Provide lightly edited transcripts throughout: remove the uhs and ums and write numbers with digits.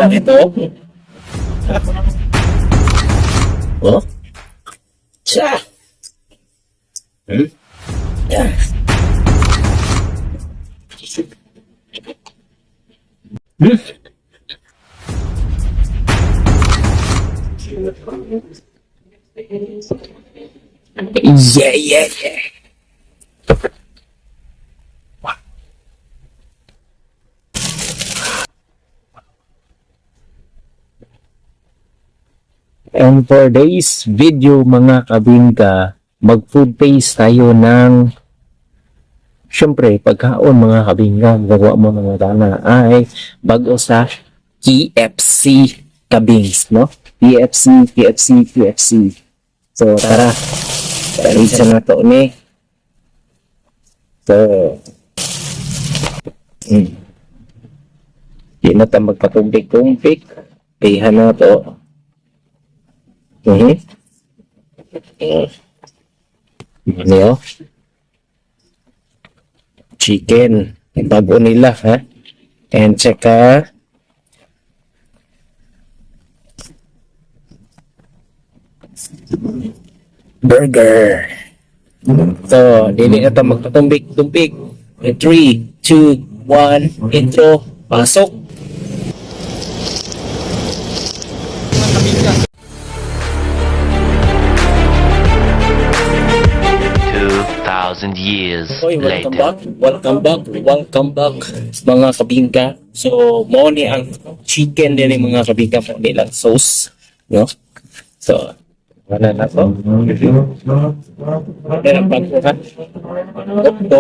Ito. Oh. Tsa. Yeah. Yeah. And for this video, mga kabingka, mag-food taste tayo ng, syempre, pagkaon, mga kabingka, gagawa mo ng dana ay bago sa KFC, kabings, no? KFC, KFC, KFC. So tara, reach na to ni. So, Di na ta magpatumpik-tumpik. Pihan na to. Ano? Chicken. Bago nila, ha? And tsaka burger. So, dili na ta magpatumpik-tumpik. In 3, 2, 1, intro, pasok! 2,000 years Oy, welcome later. Back, welcome back, welcome back, mga kabingka. So, mo ni ang chicken din ni mga kabingka, mo nilang sauce, no? So, wala na to. Meron pa ha? Ito,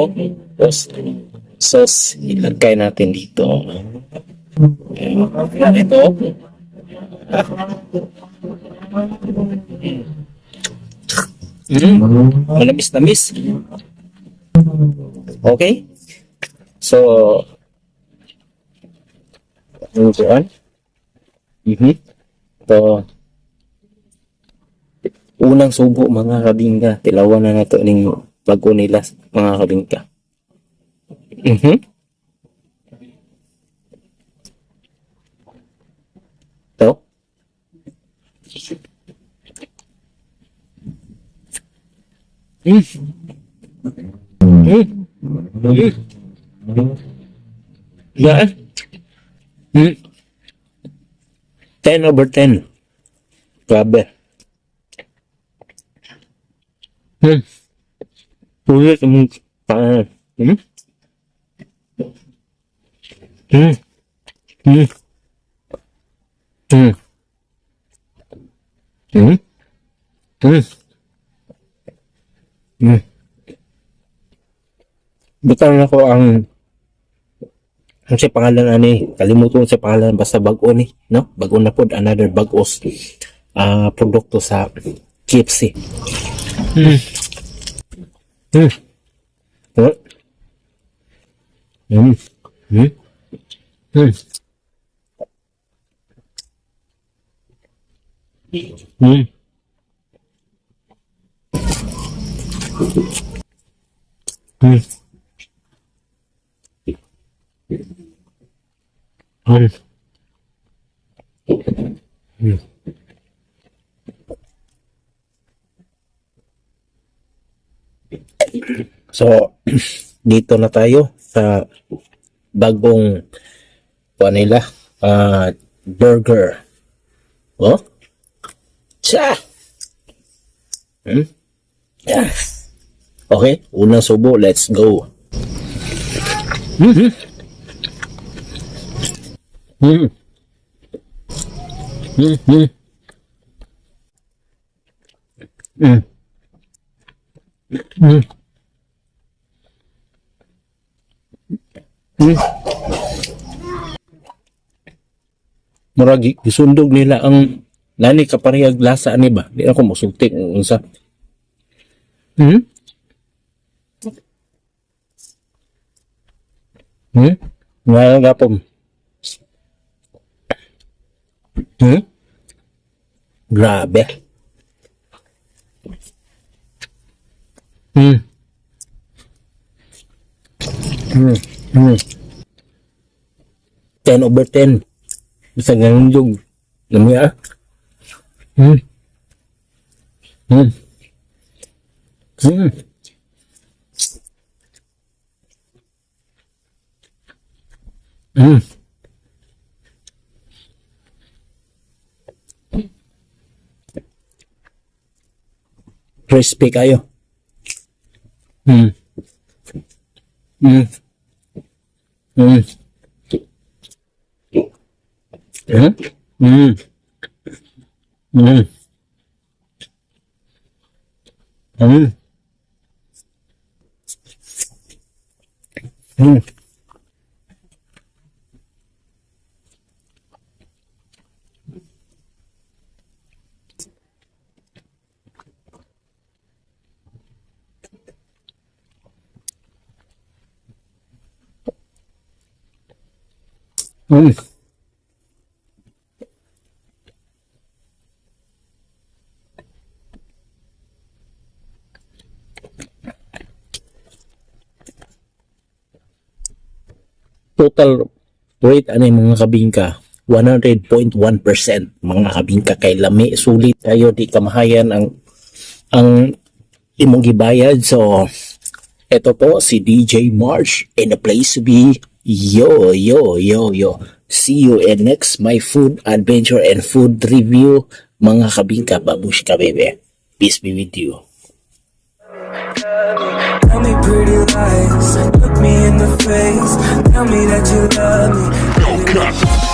tapos sauce, ilagay natin dito. Ayan. Ito. Manamis-namis. Okay? So, ano kuan? So, unang subo, mga kabingka. Tilawan na nato ning bago nila, mga kabingka. To. Yeah. 10 over 10. Grabe. Ulit ang pangalan. Bitaw na ko ang ano siya pangalan ani, kalimutan ko sa pangalan, basta bag-o ni, no, bag-o na pod, another bag-os produkto sa KFC. Oh. So, dito na tayo sa bagong kuha nila, burger. Oh? Tsa! Yeah. Okay, unang subo, let's go. Murag gisundog nila ang nani kaparehag lasa ani ba? Di ako mosulti kung unsa. Nga gapon. Grabe. 10 over 10. Bisag nangindog. Lami ah. Crispy kaayo. Total rate ani, mga kabingka, 100.1%, mga kabingka, kay lami, sulit kaayo, di kamahayan ang imong gibayad. So eto po si DJ March in the place to be. Yo, yo, yo, yo, see you in next my food adventure and food review, mga kabingka. Babushka bebe, peace be with you. Tell me pretty lies, look me in the face. Tell me that you love me.